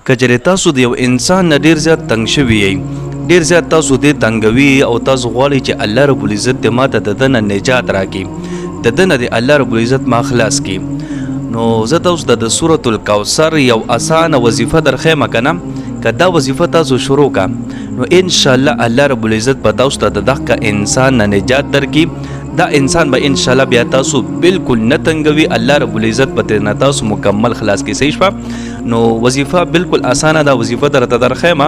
که چېرې تاسو د یو انسان نه ډیر زیات تنګ شوي یئ، ډیر زیات تاسو دې تنګوي او تاسو غواړئ چې الله رب العزت دې ماته د ده نه نجات راکړي، د ده نه دې الله رب العزت ما خلاص کړي، نو زه تاسو ته د سورة الکوثر یو اسانه وظیفه درښیم که نه، که دا وظیفه تاسو شروع کا نو ان شاء الله الله رب العزت به تاسو ته د دغه انسان نه نجات درکړي. دا انسان به ان شاء الله بیا تاسو بالکل نه تنګوي، الله رب العزت به ترې نه تاسو مکمل خلاص کړي. صحیح شوه؟ نو وظیفه بالکل اسانه ده، وظیفه درته درښیم،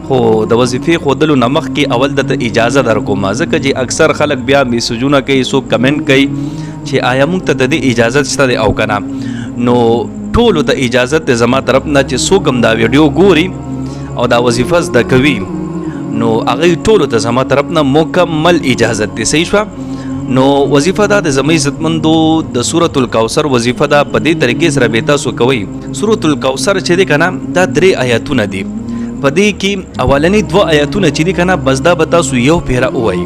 خو د وظیفې ښودلو نه مخکې اول درته اجازه درکوم، ځکه چې اکثر خلک بیا میسجونه کوي، څوک کمنټ کوي چې آیا موږ ته د دې اجازه شته دی او که نه. نو ټولو ته اجازه دی زما طرف نه چې څوک هم دا ویډیو ګوري او دا وظیفه زده کوي، نو هغوی ټولو ته زما طرف نه مکمل اجازه دی. صحیح شوه؟ نو وظیفه دا د زموږ عزتمندو د سورة الکوثر وظیفه ده، په دې طریقې سره به تاسو کوئ. سورة الکوثر چې دی که نه دا درې آیاتونه دي، په دې کې اولنی دوه آیاتونه چې دي که نه بس دا به تاسو یو پیره ووایئ،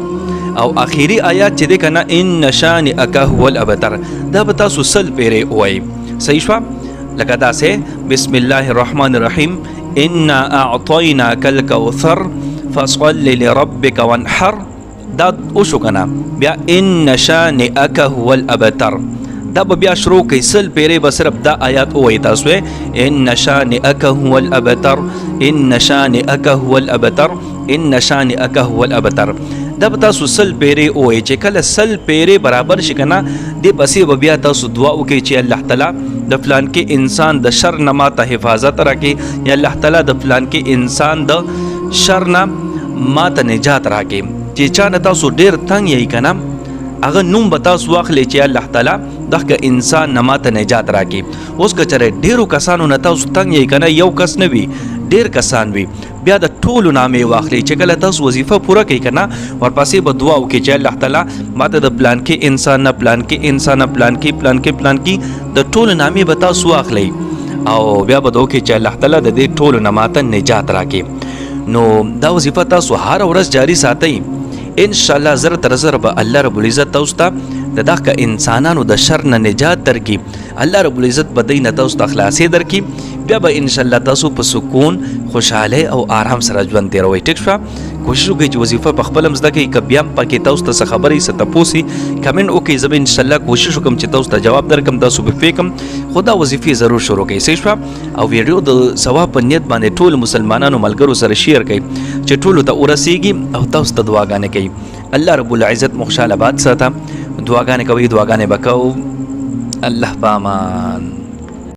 او اخیری آیات چې دی که نه ان شانئک هو الابتر دا به تاسو 100 پیرې ووایئ. صحیح شوه؟ لکه داسې بسم الله الرحمن الرحیم انا اعطیناک الکوثر فصل لربک وانحر، دا وشو که نه. بیا ان شانئک هو الابتر دا به بیا شروع کوي، 100 پیرې به صرف دا آیات ووایئ تاسو، ان شانئک هو الابتر ان شانئک هو الابتر ان شانئک هو الابتر، دا به تاسو 100 پیرې ووایئ. چې کله 100 پیرې برابر شي که نه دې پسې به بیا تاسو دعا وکړئ چې الله تعالی د فلان کې انسان د شر نه ماته حفاظت راکړي، یا الله تعالی د فلان کې انسان د شر نه ماته نجات راکړي. چې چا نه تاسو ډېر تنګ یئ که نه هغه نوم به تاسو واخلئ چې الله تعالی دغه انسان نه ماته نجات راکړي. اوس که چېرې ډېرو کسانو نه تاسو تنګ یئ که نه، یو کس نه وي ډېر کسان وي، بیا د ټولو نامې واخلئ. چې کله تاسو وظیفه پوره کړئ که نه ورپسې به دعا وکړئ چې الله تعالی ماته د پلان کې انسان نه پلان کې انسان نه پلان کې پلان کې پلان کې د ټولو نامې به تاسو واخلئ، او بیا به دعا وکړئ چې الله تعالی د دې ټولو نه ماته نجات راکړي. نو دا وظیفه تاسو هره ورځ جاري ساتئ، ان شاء الله زر تر زر به الله رب العزت تاسو ته د دغه انسانانو د شر نه نجات درکړي، الله رب العزت به دی نه تاسو ته خلاصې درکړي، بیا به ان شاء الله تاسو په سکون، خوشحالۍ او آرام سره ژوند تېروئ. ټیک شوه؟ کوشش وکړئ چې وظیفه په خپل هم زده کړئ، که بیا هم پکې تاسو ته څه خبرې څه تپوس وي کمنټ وکړئ، زه به ان شاء الله کوشش وکړم چې تاسو ته جواب درکړم، تاسو به پوه کړم. خو دا وظیفې ضرور شروع کړئ. صحیح شوه؟ او ویډیو د ثواب په نیت باندې ټول مسلمانانو ملګرو سره شیر کړئ چې ټولو ته ورسیږي او تاسو ته دعاګانې کوي. الله رب العزت مو خوشحاله باد ساته. دعاګانې کوئ، دعاګانې به کوو. الله پامان.